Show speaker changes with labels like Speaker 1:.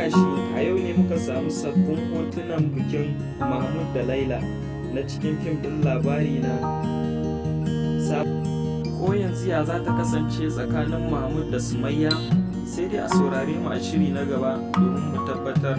Speaker 1: gashi a yau ne muka samu sabbin hotunan bikin Mahmud da Laila na cikin fim ɗin Labari Na. Ko yanzu ya za ta kasance tsakanin Mahmud da Sumayya? Sai dai a saurare mu a shiri na gaba domin mu tabbatar.